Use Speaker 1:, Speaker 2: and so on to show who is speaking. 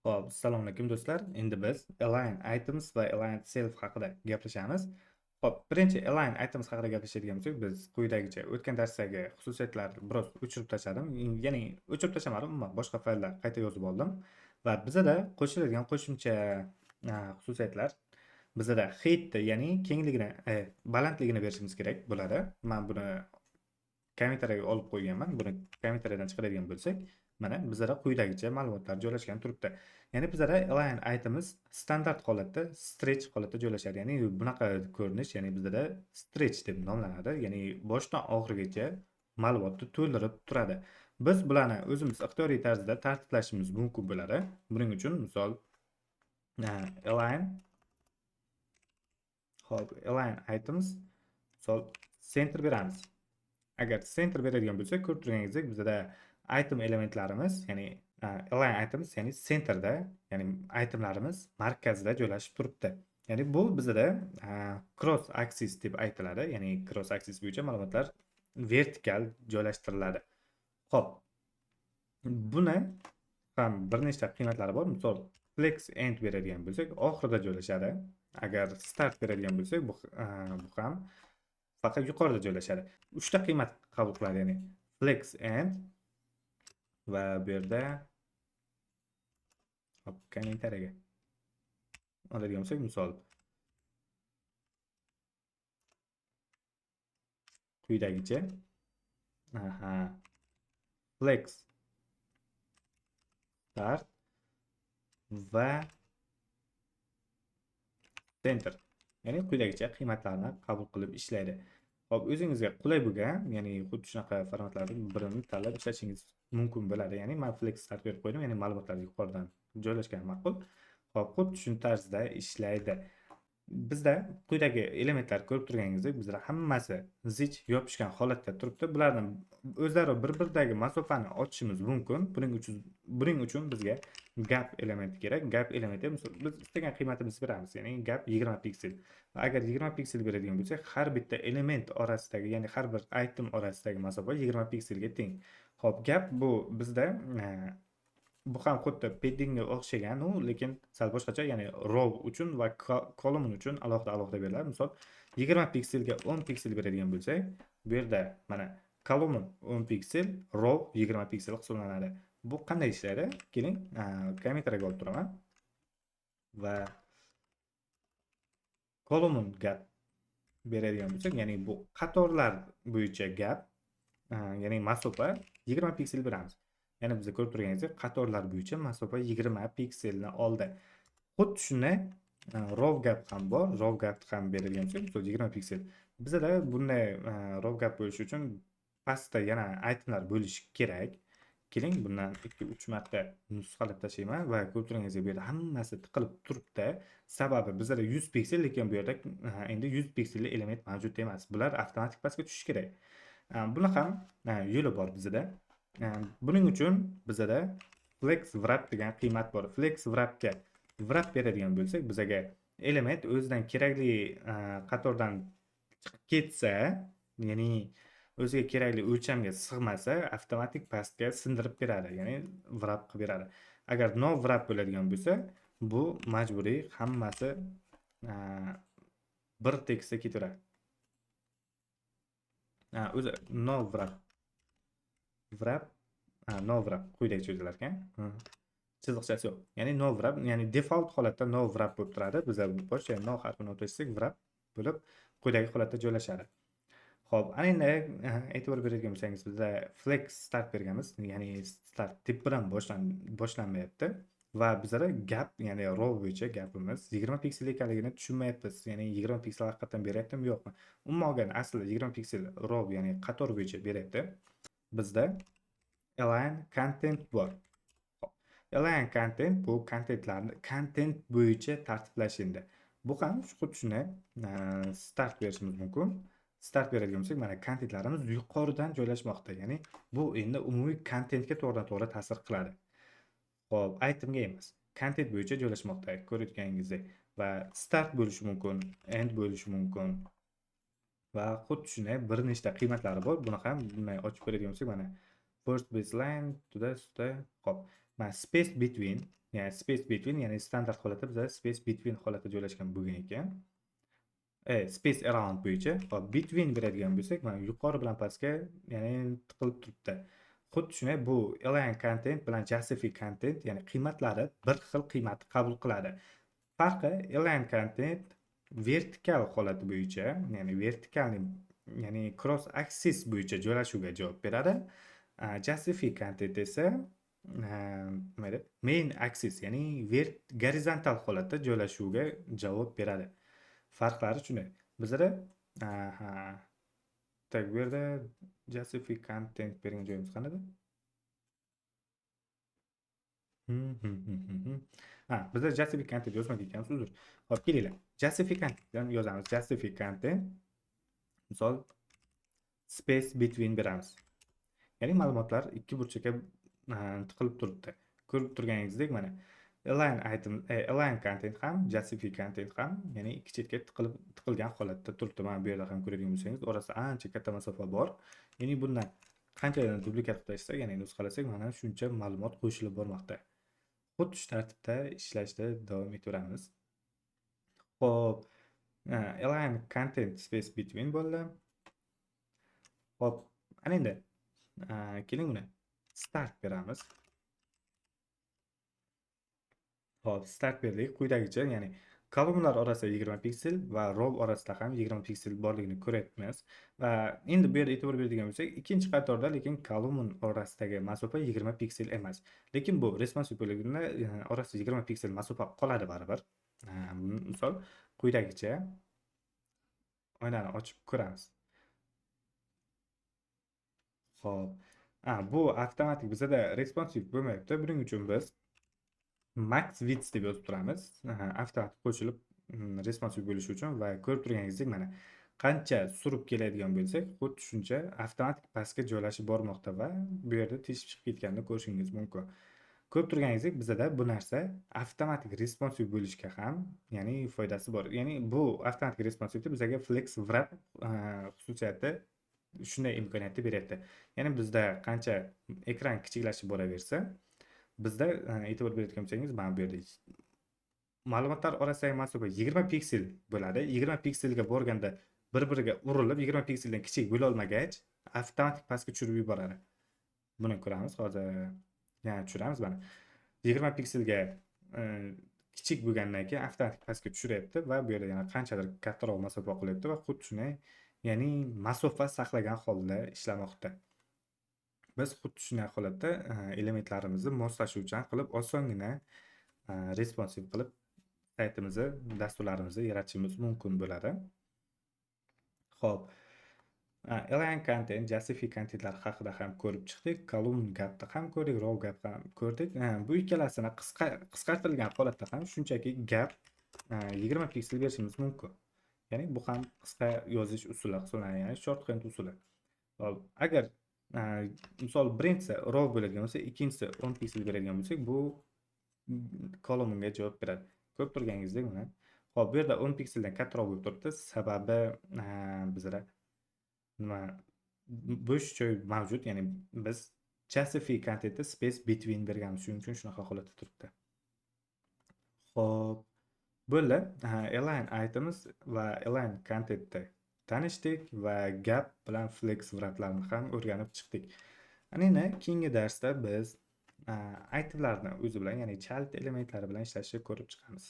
Speaker 1: Xo'p, assalomu alaykum do'stlar. Endi biz align items va align self haqida gaplashamiz. Xo'p, birinchi align items haqida gaplashadigan bo'lsak, biz quyidagicha o'tgan darsdagi xususiyatlarni biroz o'chirib tashladim. Ya'ni o'chirib tashlamadim, umuman boshqa fayllar qayta yozib oldim. Va bizada qo'shiladigan qo'shimcha xususiyatlar bizada height, ya'ni kengligini, balandligini berishimiz kerak bo'ladi. Men buni kommentariyaga olib qo'yganman. Buni kommentariyadan chiqaradigan bo'lsak, mana bizada quyidagicha ma'lumotlar joylashgan turibdi. Ya'ni bizada align items standart holatda stretch holatda joylashadi. Ya'ni bunaqa ko'rinish, ya'ni bizada stretch deb nomlanadi. Ya'ni boshdan oxirigacha ma'lumotni to'ldirib turadi. Biz bularni o'zimiz ixtiyoriy tarzda tartiblashimiz mumkin bo'ladi. Buning uchun misol align, hop, align items misol center beramiz. Agar center beradigan bo'lsak, ko'rib turganingizdek bizada item elementlarimiz, ya'ni align items, ya'ni centerda, ya'ni itemlarimiz markazda joylashib turibdi. Ya'ni bu bizada cross axis deb aytiladi, ya'ni cross axis bo'yicha ma'lumotlar vertikal joylashtiriladi. Xo'p, buni ham bir nechta qiymatlari bor. Misol flex end beradigan bo'lsak, oxirida joylashadi. Agar start beradigan bo'lsak, bu ham faqat yuqorida joylashadi. Uchta qiymat qabul qiladi, ya'ni flex end va bu yerda hop, kommentariyaga oladigan bo'lsak, misol quyidagicha, aha, flex start va center, ya'ni quyidagicha qiymatlarni qabul qilib ishlaydi. Xo'p, o'zingizga qulay bo'lgan, ya'ni xuddi shunaqa formatlarning birini tanlab ishlashingiz mumkin bo'ladi. Ya'ni men flex start berib qo'ydim, ya'ni ma'lumotlar yuqoridan joylashgan ma'qul. Xo'p, xuddi shu tarzda ishlaydi. Bizda quyidagi elementlar ko'rib turganingizdek, bizda hammasi zich yopishgan holatda turibdi. Bularni o'zaro bir-biridagi masofani ochishimiz mumkin. Buning uchun bizga gap elementi kerak. Gap elementi, misol, biz istagan qiymatimizni beramiz, ya'ni gap 20 piksel. Va agar 20 piksel beradigan bo'lsak, har bitta element orasidagi, ya'ni har bir item orasidagi masofa 20 pikselga teng. Xo'p, gap bu bizda, bu ham xuddi paddingga o'xshagan, u lekin sal boshqacha, ya'ni row uchun va column uchun alohida-alohida beriladi. Misol 20 pikselga 10 piksel beradigan bo'lsak, bu yerda mana column 10 piksel, row 20 piksel hisoblanadi. Bu qanday ishlaydi? Keling, kommentariyaga olib turaman. Va column gap beradigan bo'lsak, ya'ni bu qatorlar bo'yicha gap, ya'ni masofa 20 piksel beramiz. Ya'ni biz ko'rib turganingizdek, qatorlar bo'yicha masofa 20 pikselni oldi. Xuddi shunday, row gap ham bor. Row gap ham berilgan bo'lsa, misol 20 piksel. Bizada bunday, row gap bo'lishi uchun pastda yana itemlar bo'lishi kerak. Keling, bundan 2-3 marta nusxalab tashlayman va ko'rib turganingizdek, bu yerda hammasi tiqilib turibdi. Sababi bizada 100 piksel, lekin bu yerda endi 100 pikselli element mavjud emas. Bular avtomatik pastga tushishi kerak. Buni ham yo'li bor bizada. Buning uchun bizada flex wrap degan qiymat bor. Flex wrapga wrap beradigan bo'lsak, bizaga element o'zidan kerakli qatordan chiqib ketsa, ya'ni o'ziga kerakli o'lchamga sig'masa, avtomatik pastga sindirib beradi, ya'ni wrap qilib beradi. Agar no wrap bo'ladigan bo'lsa, bu majburiy hammasi bir tekstda ketaveradi. O'zi no wrap. Wrap, no wrap quyidagicha yozilar ekan. Chiziqchasi yo'q. Ya'ni no wrap, ya'ni default holatda no wrap bo'lib turadi. Biz boshqa no harfini o'tsak, wrap bo'lib quyidagi holatda joylashadi. Xo'p, ana endi e'tibor beradigan bo'lsangiz, bizda flex start berganmiz, ya'ni start tepadan boshlanmayapti va bizada gap, ya'ni row bo'yicha gapimiz 20 piksel ekanligini tushunmayapmiz. Ya'ni 20 piksel haqiqatan beryaptimi, yo'qmi? Umuman olganda aslida 20 piksel row, ya'ni qator bo'yicha beryapti. Bizda align content bor. Xo'p, align content bu kontentlarni content bo'yicha tartiblash endi. Bu ham xuddi shunday, start berishimiz mumkin. Start beradigan bo'lsak, mana kontentlarimiz yuqoridan joylashmoqda. Ya'ni bu endi umumiy kontentga to'g'ridan-to'g'ri ta'sir qiladi. Xo'p, itemga emas, kontent bo'yicha joylashmoqda, ko'rayotganingizdek. Va start bo'lishi mumkin, end bo'lishi mumkin. Va xuddi shunday bir nechta qiymatlari bor. Buni ham bunday ochib ko'radigan bo'lsak, mana first baseline, туда-сюда. Xo'p, Mana space between, ya'ni space between, ya'ni standart holatda bizda space between holatda joylashgan bo'lgan ekan. Space around bo'yicha. Hop, between beradigan bo'lsak, mana yuqori bilan pastga, ya'ni tiqilib turibdi. Xuddi shunday bu align content bilan justify content, ya'ni qiymatlari bir xil qiymatni qabul qiladi. Farqi, align content vertikal holati bo'yicha, ya'ni vertikalni, ya'ni cross axis bo'yicha joylashuvga javob beradi. Justify content esa nima edi? Main axis, ya'ni gorizontal holatda joylashuvga javob beradi. Farqlari shunday. Bizada, aha. Так, bu yerda justify content bergan joyimiz qanday? Ha, bizda justify content yozmagan ekanmiz, uzr. Hop, kelinglar. Justify content yozamiz. Justify content, misol, space between beramiz. Ya'ni ma'lumotlar ikki burchakka tiqilib turibdi. Ko'rib turganingizdek, mana align item, align content ham, justify content ham, ya'ni ikki chetga tiqilib, tiqilgan holatda turibdi. Mana bu yerda ham ko'radigan bo'lsangiz, orasida ancha katta masofa bor. Ya'ni bundan qanchadan duplikat qilib tashlasak, ya'ni nusxalasak, mana shuncha ma'lumot qo'shilib bormoqda. Xuddi shu tartibda ishlashda davom etaveramiz. Xo'p, align content space between bo'ldi. Xo'p, ana endi keling, buni start beramiz. Xo'p, start berdik. Quyidagicha, ya'ni kolonnalar orasida 20 piksel va row orasida ham 20 piksel borligini ko'ryapmiz. Va endi bu yerda e'tibor beradigan bo'lsak, ikkinchi qatorda lekin kolonn orasidagi masofa 20 piksel emas. Lekin bu responsive bo'lagida orasida 20 piksel masofa qoladi baribir. Misol, quyidagicha oynani ochib ko'ramiz. Xo'p. Bu avtomatik bizada responsive bo'lmayapti. Buning uchun biz max width deb yozib turamiz. Avtomatik qo'shilib, responsive bo'lishi uchun. Va ko'rib turganingizdek, mana qancha surib keladigan bo'lsak, xuddi shuncha avtomatik pastga joylashib bormoqda va bu yerda teshib chiqib ketganini ko'rishingiz mumkin. Ko'rib turganingizdek, bizada bu narsa avtomatik responsive bo'lishga ham, ya'ni foydasi bor. Ya'ni bu avtomatik responsivni bizga flex wrap xususiyati shunday imkoniyatni beryapti. Ya'ni bizda qancha ekran kichiklashib boraversa, bizda e'tibor berayotgan bo'lsangiz, mana bu yerda ma'lumotlar orasidagi masofa 20 piksel bo'ladi. 20 pikselga borganda bir-biriga urilib, 20 pikseldan kichik bo'la olmagach, avtomatik pastga tushirib yuboradi. Buni ko'ramiz hozir. Yana tushiramiz mana. 20 pikselga kichik bo'lgandan keyin avtomatik pastga tushiryapti va bu yerda yana qanchadir kattaroq masofa qolyapti va xuddi shunday, ya'ni masofa saqlagan holda ishlamoqda. Biz xuddi shunday holatda elementlarimizni moslashuvchan qilib, osongina responsive qilib saytimizni, dasturlarimizni yaratishimiz mumkin bo'ladi. Xo'p. Align content, justify contentlar haqida ham ko'rib chiqdik. Column gapni ham ko'rdik, row gap ham ko'rdik. Bu ikkalasini qisqa, qisqartirilgan holatda ham shunchaki gap 20 piksel berishimiz mumkin. Ya'ni bu ham qisqa yozish usuli hisoblanadi, ya'ni shorthand usuli. Hop, agar misol, birinchisi row bo'ladigan bo'lsa, ikkinchisi 10 piksel beradigan bo'lsak, bu columnga javob beradi. Ko'rib turganingizdek, mana. Xo'p, bu yerda 10 pikseldan kattaroq bo'lib turibdi. Sababi bizda nima, bo'sh joy mavjud, ya'ni biz justify contentda space between berganmiz, shuning uchun shunaqa holatda turibdi. Xo'p, bo'ldi. Align items va align contentda tanishdik va gap bilan flex wraplarni ham o'rganib chiqdik. Ana endi keyingi darsda biz itemlarni o'zi bilan, ya'ni child elementlari bilan ishlashni ko'rib chiqamiz.